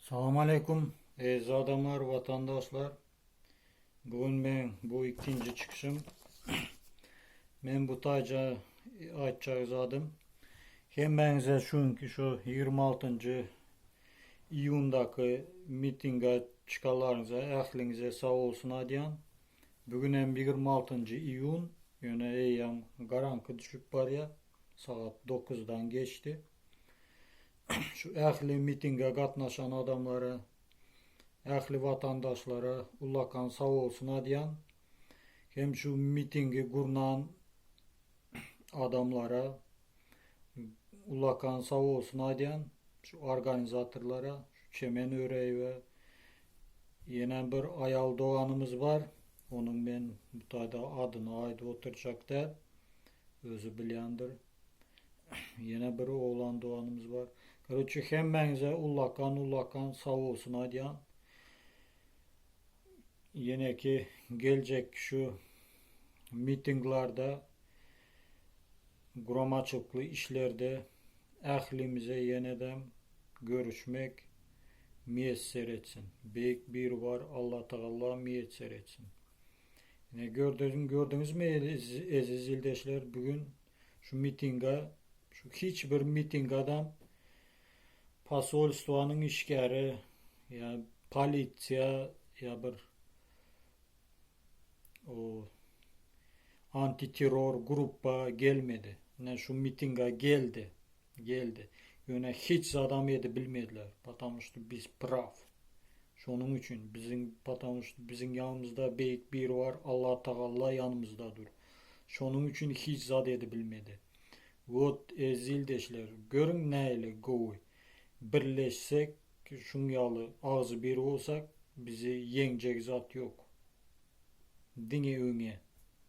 Salam aleýkum, eziz adamlar, watandaşlar. Bu gün men bu ikinji çykyşym. Men bu taýja aýtjak zadym. Hemmäňize şu günki şu 26-njy iýundaky mitinge çykanlaryňyza ähliňize sag bolsun aýdýan. Bu gün hem 26-njy iýun, ýöne eýýäm garaňky düşüp barýar. Sagat 9-dan geçdi. Şu ähli mitinge gatnaşan adamlara, ähli watandaşlara ullakan sag bolsun aýdýan. Hem şu mitingi gurnan adamlara ullakan sag bolsun aýdýan. Şu organizatorlara, şu Çemen Öreýewe, ýene bir aýal doganymyz bar. Onuň men bu taýda adyny aýdyp oturjak däl. Özi bilýändir. Ýene bir oglan doganymyz bar. Karoçe hemmäňize ullakan ullakan sag bolsun aýdýan. Ýeneki geljek şu mitinglerde guramaçylykly işlerde ählimize ýenedem görüşmek miýesser etsin. Beýik Biribar Allatagalla miýesser etsin. Ine gördüň gördüňizmi eziz ildeşler bugün şu mitinga şu hiç bir mitingadam posolstwanyň işgäri ýa polisiýa ýa bir o antiterror gruppa gelmedi. Ine şu mitinga geldi. Geldi. Ýöne hiç zadam edip bilmediler. Потому что biz praw. Şonuň üçin biziň потому что biziň ýanymyzda beýik biri bar Allah Tagalla ýanymyzda dur. Şonuň üçin hiç zat edip bilmedi. Wot eziz ildeşler görüň nähili gowy birleşsek şuň ýaly agzybir bolsak bizi ýeňjek zat ýok. Diňe öňe.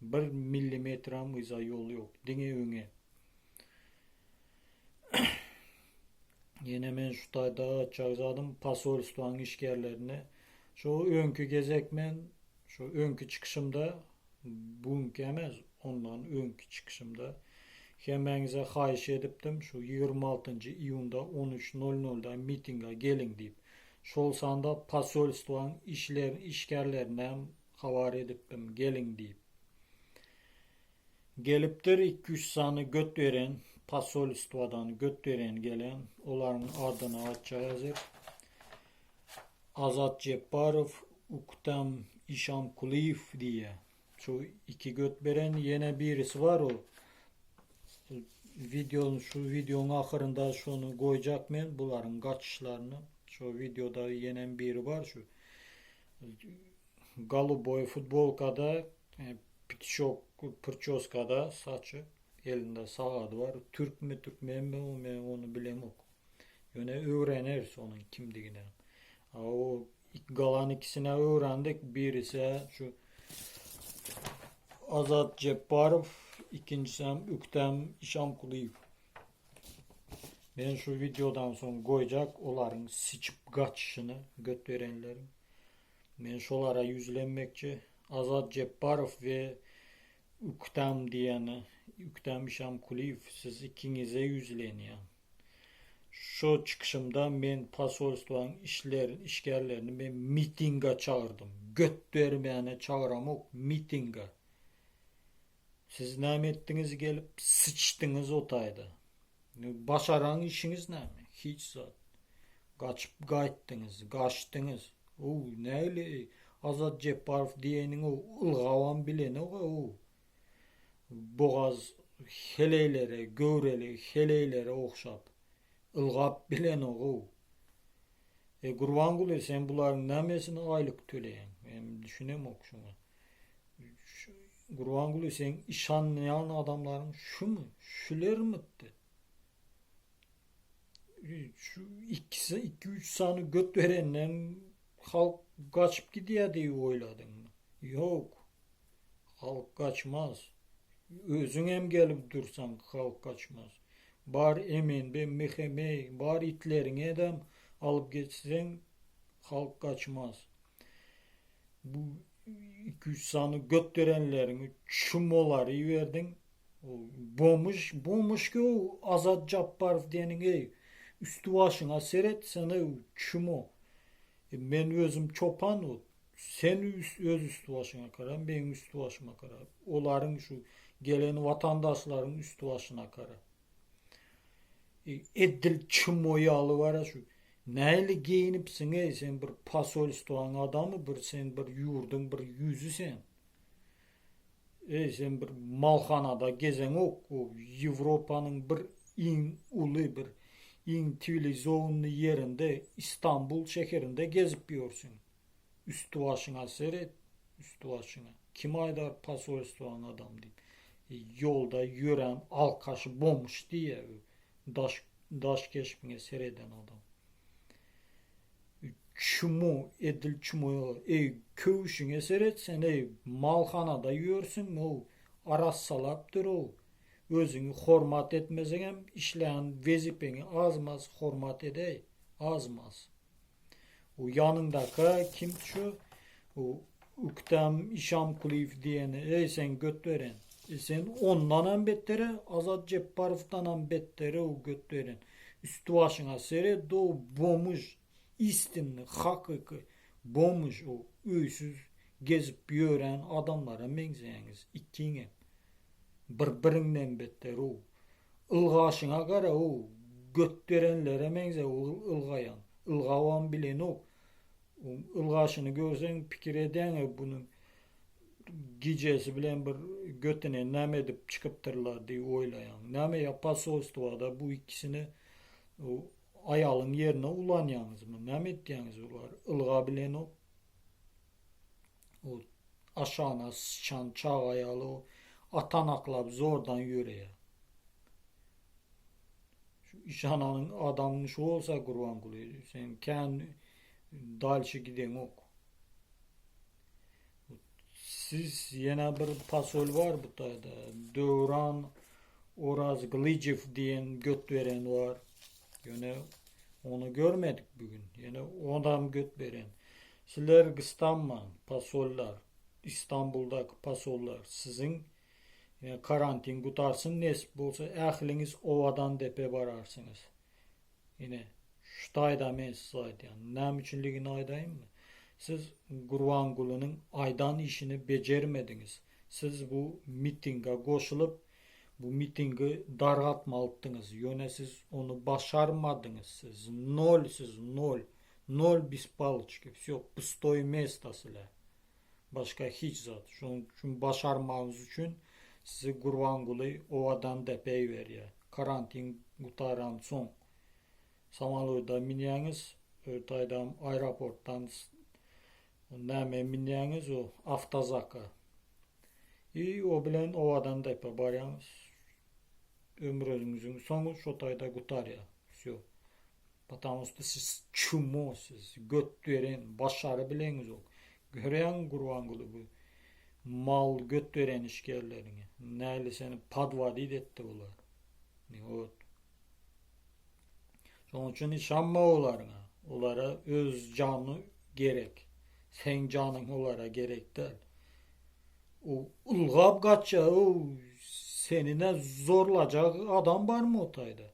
Bir millimetram yza ýol ýok. Diňe öňe. Ýene men şu taýda aýtjak zadym posolstwanyň işgärlerine şu öňki gezek men şu öňki çykyşymda bu günki emes ondan öňki çykyşymda hemmäňize haýyş edipdim şu 26-njy iýunda 13.00-da mitinge geliň diýip. Şol sanda posolstwanyň işler işgärlerine hem habar edipdim geliň diýip. Gelipdir iki-üç sany göt beren, posolstwadan göt beren gelen, olaryň adyny aýtjak häzir. Azat Jepbarow, Uktam Işankulyýew diýýär. Şu iki göt beren, ýene birisi bar o. Wideony şu wideonyň ahyrynda şony goýjak men bularyň gaçyşlaryny. Şu wideoda ýenem biri bar şu. Goluboý futbolkada, pitiçok prçoskada saçy, elinde sagady bar. Türkmi, türkmenmi o men ony bilemok. Ýöne öwreneris onuň kimdigini. A o galan ikisine öwrendik. Birisi şu Azat Jepbarow, ikinjisi hem Üktem Işankulyýew. Men şu wideodan soň goýjak olaryň siçip gaçyşyny göt berenleriň. Men şolara ýüzlenmekçi. Azat Jepbarow we Uktam diýeni, Uktam Işankulyýew siz ikiňize ýüzlenýän. Şo çykyşymda men posolstwanyň işler işgärlerini men mitinga çagyrdym. Göt bermäne çagyramok, mitinga. Siz näme etdiňiz gelip syçdyňyz o taýda. Başaran işiňiz näme? Hiç zat. Gaçyp gaýtdyňyz, gaçdyňyz. Ow, näli Azat Jepbarow diýeniň o ylgabam bilenok ow. Bogaz heleýlere, göwreli heleýlere ogşap ylgap bilenok ow. E Gurbanguly sen bularyň nämesini aýlyk töleýäň? Men düşünemok şuňa. Gurbanguly seň yşanýan adamlaryň şumy? Şülermidi? Şu ikisi, iki-üç sany göt berenden halk gaçyp gidýär diýip oýladyňmy? Ýok. Halk gaçmaz. Özüň hem gelip dursaň halk gaçmaz. Bar MNB, MHM, bar itleriňedem alyp geçseň halk gaçmaz. Bu iki-üç sany göt berenleriňi çumolary iberdiň. Bomyş, bomyş ki o Azat Jabbarow diýeniň eý. Üsti başyňa seret sen eý çumo. E, men özüm çopan o. Sen öz üstü başyňa gara, meň üstü başyma gara. Olaryň şu gelen watandaşlaryň üstü başyna gara. E, edil çimo ýaly bara şu. Näli geýinipsiň ey sen bir posolstwaň adamy bir sen bir ýurduň bir ýüzi sen. Ey sen bir malhanada gezeňok o Ýewropanyň bir iň uly bir iň siwilizownyý ýerinde Istanbul şäherinde gezip ýörsüň. Üsti başyňa seret, üsti başyňa. Kim aýdar posolstwaň adamy diýip. Ýolda ýörän alkaş bomž diýýär daş daş keşbiňe sereden adam. Çumo edil çumo ýaly. Eý köwşüňe seret sen eý malhanada ýörsüň ow arassalap dur ow. Özüňi hormat etmeseňem işlän wezipeňi az-maz hormat edeý az-maz. O ýanyňdaka kim şu o Uktam Işankulyýew diýeni eý sen göt beren. E sen ondanam bettere Azat Jepbarowdanam bettere o göt beren. Üsti başyňa seret o bomž istinny hakyky bomž o öýsüz gezip ýören adamlara meňzeýäňiz ikiňem. Bir biriňden better o. Ylgaşyňa gara o göt berenlere meňze o ylgaýan. Ylgabam bilenok. Ylgaşyny görseň pikir edýäň bunuň gijesi bilen bir götüne näme edip çykypdyrlar diýip oýlaýaň. Näme ýa posolstwada bu ikisini aýalyň ýerine ulanýaňyzmy? Näme etýäňiz bular? Ylga bilenok. O aşagyna syçan çaga ýaly o atanaklap zordan ýöreýär. Şu işananyň adamyň şu bolsa Gurbanguly sen kän dalşy gideňok. Siz ýene bir pasol bar bu taýda. Döwran Orazgylyjow diýen göt beren bar. Ýöne ony görmedik bugün. Ýene onam göt beren. Sizler gystanmaň, posollar. Istanbuldaky posollar. Siziň ýene karantin gutarsyn nesip bolsa ähliňiz owadan depe bararsyňyz. Ine, şu taýda men size aýdýan. Näme üçinligini aýdaýynmy? Siz Gurbangulynyň aýdan işini bejermediňiz. Siz bu mitinge goşulyp, bu mitingi dargatmalydyňyz. Ýöne siz ony başarmadyňyz. Siz nol siz, nol. Nol bez paloçki. Wsё, pustoý mesto sizler. Başga hiç zat. Şonuň üçin başarmagyňyz üçin sizi Gurbanguly Owadandepä iberýär. Karantin gutaransoň samolýoda münýäňiz, taýdan aeroportdan näme münýäňiz o awtozaka. I o bilen Owadandepä barýaňyz. Ömrüňiziň soňy şo taýda gutarýar. Wsё. Потому что siz çumo siz göt beren başary bileňizok. Görýäňmi Gurbanguly bu mal göt beren işgärleriňi. Näli seni podwadit etdi bular. Вот. Şonuň üçin işanma olaryňa. Olara öz jany gerek. Seň janyň olara gerek däl. O ylgap gaçýar, o seni ne zorlajak adam barmy o taýda?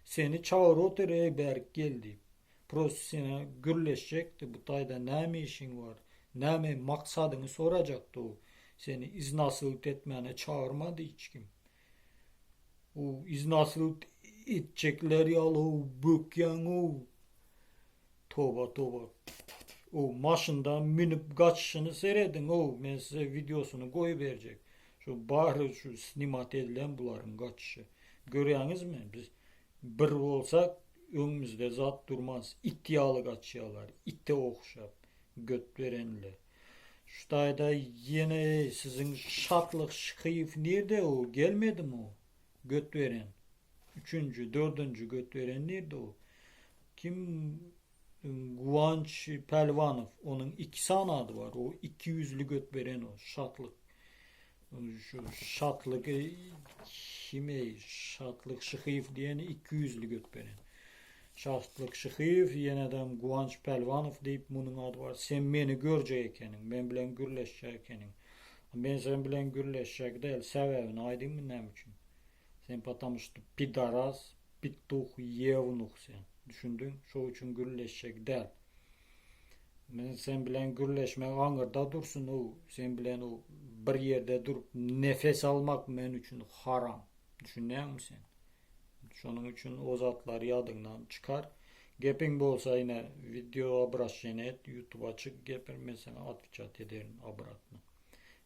Seni çagyryp otyr eý bärik gel diýip. Prosto sene gürleşjekdi bu taýda näme işiň bar, näme maksadyňy sorajakdy o. Seni iznasilit etmäne çagyrmady hiç kim. O iznasilit etjekler ýaly o bökýäň o. Toba toba. O maşyndan münüp gaçyşyny serediň o men size wideosyny goýuberjek. Şu bary şu snimat edilen bularyň gaçyşy. Görýäňizmi biz bir bolsak öňümizde zat durmaz. It ýaly gaçýalar. Ite ogşap göt berenler. Şu taýda ýene siziň Şatlyk Şyhyýew nirde o gelmedimi o göt beren. Üçünji, dördünji göt beren nirde o? Kim Guwanç Pälwanow onuň iki sany ady bar. O iki ýüzli göt beren o Şatlyk. Şu Şatlyk kim ey? Şatlyk Şyhyýew diýeni iki ýüzli göt beren. Şatlyk Şyhyýew ýenedem Guwanç Pälwanow diýip munuň ady bar. Sen meni görjek ekeniň, men bilen gürleşjek ekeniň. Men sen bilen gürleşjek däl, sebäbini aýdynmy näme üçin? Sen потому что pidaras, pituh, ýewnuh sen. Düşündiň? Şo üçin gürleşjek däl. Men sen bilen gürleşmek aňyrda dursun o sen bilen o bir ýerde durup nefes almak men üçin haram. Düşünýäňmi sen? Şonuň üçin o zatlary ýadyňdan çykar. Gepiň bolsa ine wideo obraşeniýe et, ýutuba çyk gepir men saňa otweçat ederin obratno.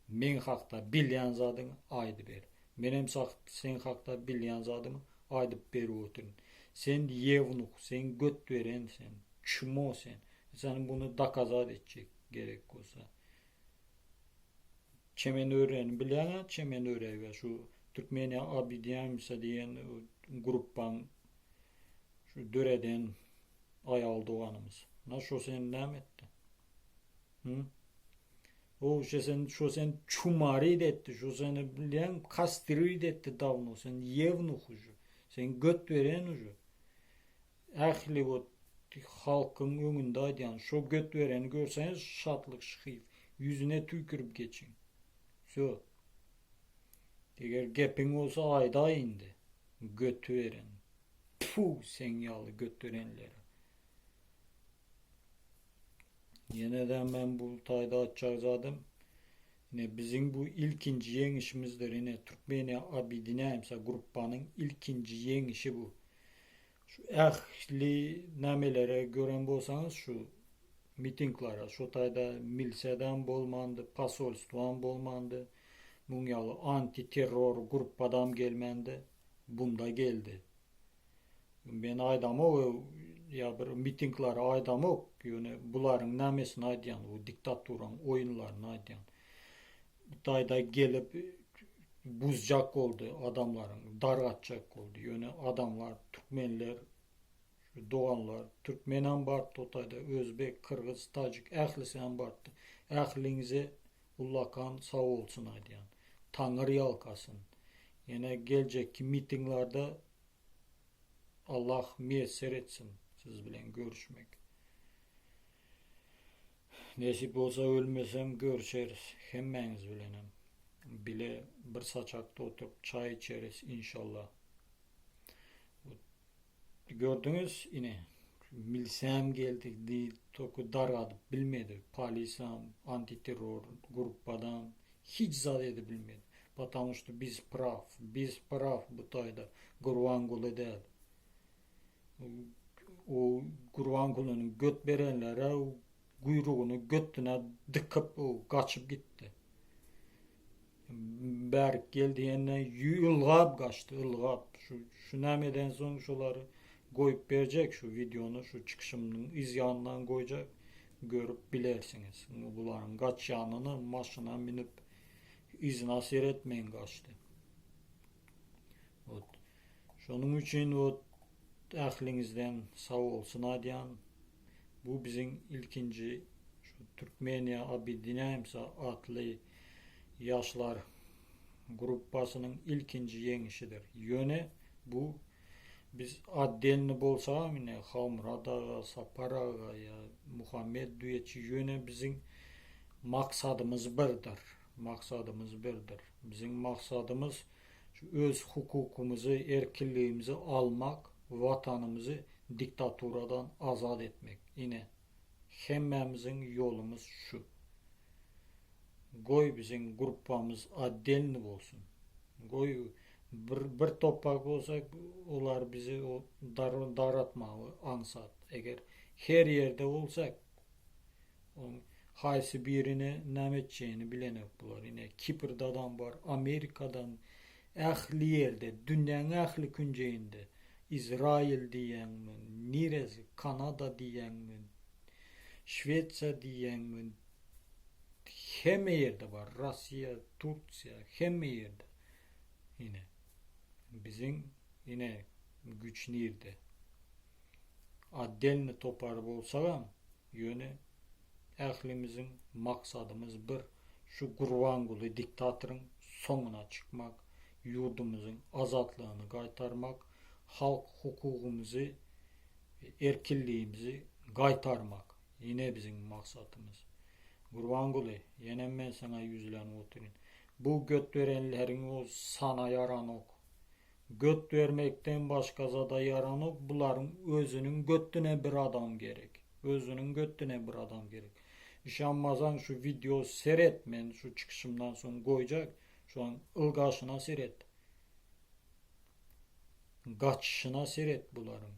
Men hakda bilýän zadyňy aýdyber. Menem sen hakda bilýän zadymy aýdyp berip otyryn. Sen ýewnuh, sen göt beren sen, çmo sen. Sen bunu dokazat etjek gerek bolsa. Çemen öreni bilýäňä, çemen öreýä şu Türkmeniýa obýedinýaemsa diýen gruppaň şu döreden aýal doganymyz. Na şo seni näme etdi? Hı? O şo sen şo sen çumarid etdi, şo seni bilýäň kastrid etdi dawno, sen ýewnuh uje. Sen göt beren uje. Ähli o halkyň öňünde aýdýan, şo göt bereni görseňiz Şatlyk Şyhyýew ýüzüne tüýkürip geçiň. Wsё. Eger gepiň bolsa aýdaý indi. Göti beren. Tfu seň ýaly göt berenlere. Ýene-de men bu taýda aýtjak zadym, ine biziň bu ilkinji ýeňişimizdir, ine Türkmeniýa obýedinýaemsa gruppanyň ilkinji ýeňişi bu. Şu ähli nämelere gören bolsaňyz şu mitinglara, şo taýda milisiýadam bolmandy, posolstwam bolmandy, muň ýaly antiterror gruppadam gelmändi, bunda geldi. Men aýdamok ýa bir mitinglere aýdamok, ýöne bularyň nämesini aýdýan, bu diktaturaň oýunlaryny aýdýan. Bu taýda gelip buzjak boldy adamlaryň, dargatjak boldy. Ýöne adamlar, türkmenler, şu doganlar, türkmenem bardy o taýda, özbek, kyrgyz, tajik ählisem bardy. Ähliňize ullakan sag bolsun aýdýan. Taňry ýalkasyn. Ýene geljekki mitinglarda Allah miýesser etsin siz bilen görüşmek. Nesip bolsa ölmesem görüşeris hemmäňiz bilenem. Bile bir saçakda oturyp çaý içeris inşallah. Gördüňiz ine milsem geldi diýip toky dargadyp bilmedi. Polisam, antiterror gruppadam Hiç zat edip bilmedi. Потому что biz praw. Biz praw bu taýda. Gurbanguly däl. O Gurbangulynyň göt berenlere guýrugyny götüne dykyp o gaçyp gitdi. Bärik gel diýende ylgap gaçdy, ylgap. Şu şu nämeden soň şolary goýup berjek şu wideony şu çykyşymyň yz ýanyndan goýjak. Görüp bilersiňiz. Bularyň gaçýanyny maşyna münüp yzyna seretmän gaçdy. Wot. Şonuň üçin wot ähliňizden sag bolsun aýdýan. Bu biziň ilkinji şu Türkmeniýa obýedinýaemsa atly ýaşlar gruppasynyň ilkinji ýeňişidir. Ýöne bu Biz otdelny bolsagam ine Halmyrat aga, Sapar aga ýa Muhammet düýeçi ýöne biziň maksadymyz birdir. Maksadymyz birdir. Biziň maksadymyz şu öz hukukymyzy, erkinligimizi almak, watanymyzy diktaturadan azat etmek. Ine hemmämiziň ýolumyz şu. Goý biziň gruppamyz otdelny bolsun. Goý bir bir topar bolsak olar bizi o dar daratmagy aňsat. Eger her ýerde bolsak oň haýsy birine näme etjegini bilenok bular. Ine Kiprdadan bar, Amerikadan ähli ýerde, dünýäň ähli künjeginde Izrail diýýäňmi, niresi, Kanada diýýäňmi, Şwesiýa diýýäňmi, Hemme ýerde bar Rossiýa, Turksiýa hemme ýerde. Ine biziň ine güç nirde. Otdelny topar bolsagam ýöne ählimiziň maksadymyz bir şu Gurbanguly diktatoryň soňuna çykmak, ýurdumyzyň azatlygyny gaýtarmak, halk hukugymyzy, erkinligimizi gaýtarmak. Ine biziň maksatymyz. Gurbanguly, ýenem men saňa ýüzlenip otyryn. Bu göt berenleriň o sana ýaranok. Göt bermekden başga zada ýaranok, bularyň özüniň götüne bir adam gerek. Özüniň götüne bir adam gerek. Yşanmasaň şu wideo seret men şu çykyşymdan soň goýjak şoň ylgaşyna seret. Gaçyşyna seret bularyň.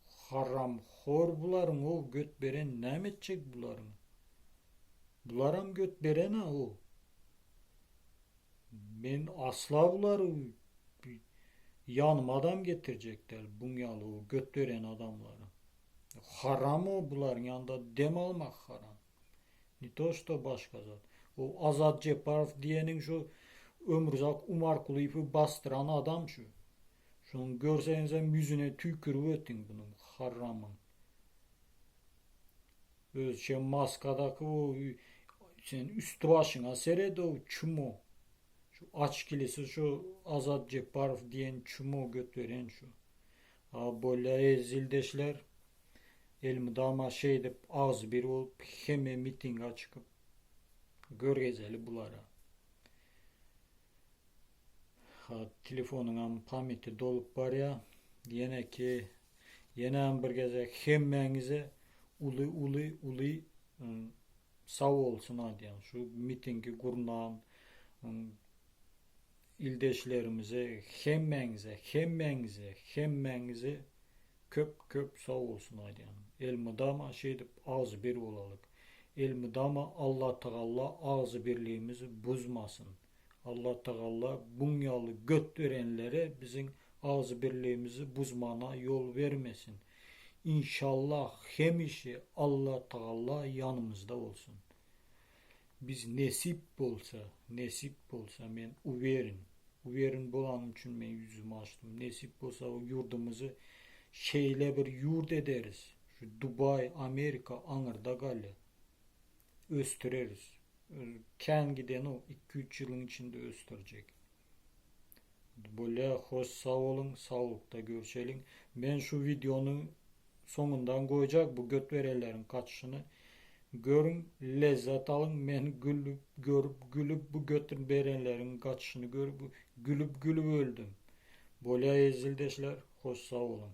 Haram hor bularyň o göt beren näme etjek bularyň. Bularam göt beren a o. Men asla bulary ýanyma adam getirjek däl buň ýaly o göt beren adamlary. Haram o bularyň ýanynda dem almak haram. Ne to što başga zat. O Azat Jeparow diýeniň şu Ömürzak Umarkulyýewi basdyran adam şu. Şunuň görseňizem ýüzüne tüýkürip ötüň bunuň haramyň. Özçe maskadaky o sen üstü başyňa seret o çumo. Şu açkilisi şu Azat Jeparow diýen çumo göt beren şu. A bolýa eziz ildeşler. Elmydama şeýdip agzybir bolup hemme mitinga çykyp görgezeli bulara. Ha telefonyňam pameti dolup barýa. Ýeneki Ýenem bir gezek hemmäňize uly uly uly sag bolsun aýdýan. Şu mitingi gurnan ildeşlerimize hemmäňize hemmäňize hemmäňize köp köp sag bolsun aýdýan. Elmydama şeýdip agzybir bolalyk. Elmydama Allatagalla agzybirligimizi buzmasyn. Allatagalla buň ýaly göt berenlere biziň agzybirligimizi buzmana ýol bermesin. Inşallah hemişe Allatagalla ýanymyzda bolsun. Biz nesip bolsa, nesip bolsa men uwerin, uwerin bolanym üçin men ýüzümi açdym. Nesip bolsa ýurdumyzy şeýle bir ýurt ederis, şu Dubaý, Amerika aňyrda galýar. Ösdüreris. Kän gidenok, iki-üç ýylyň içinde ösdürjek. Bolýa hoş sag boluň, saglykda görşeliň. Men şu wideony soňundan goýjak bu göt berenleriň gaçyşyny. Görüň, lezzet alyň. Men gülüp, görüp, gülüp bu göt berenleriň gaçyşyny görüp, gülüp gülüp öldüm. Bolýa eziz ildeşler, hoş sag boluň.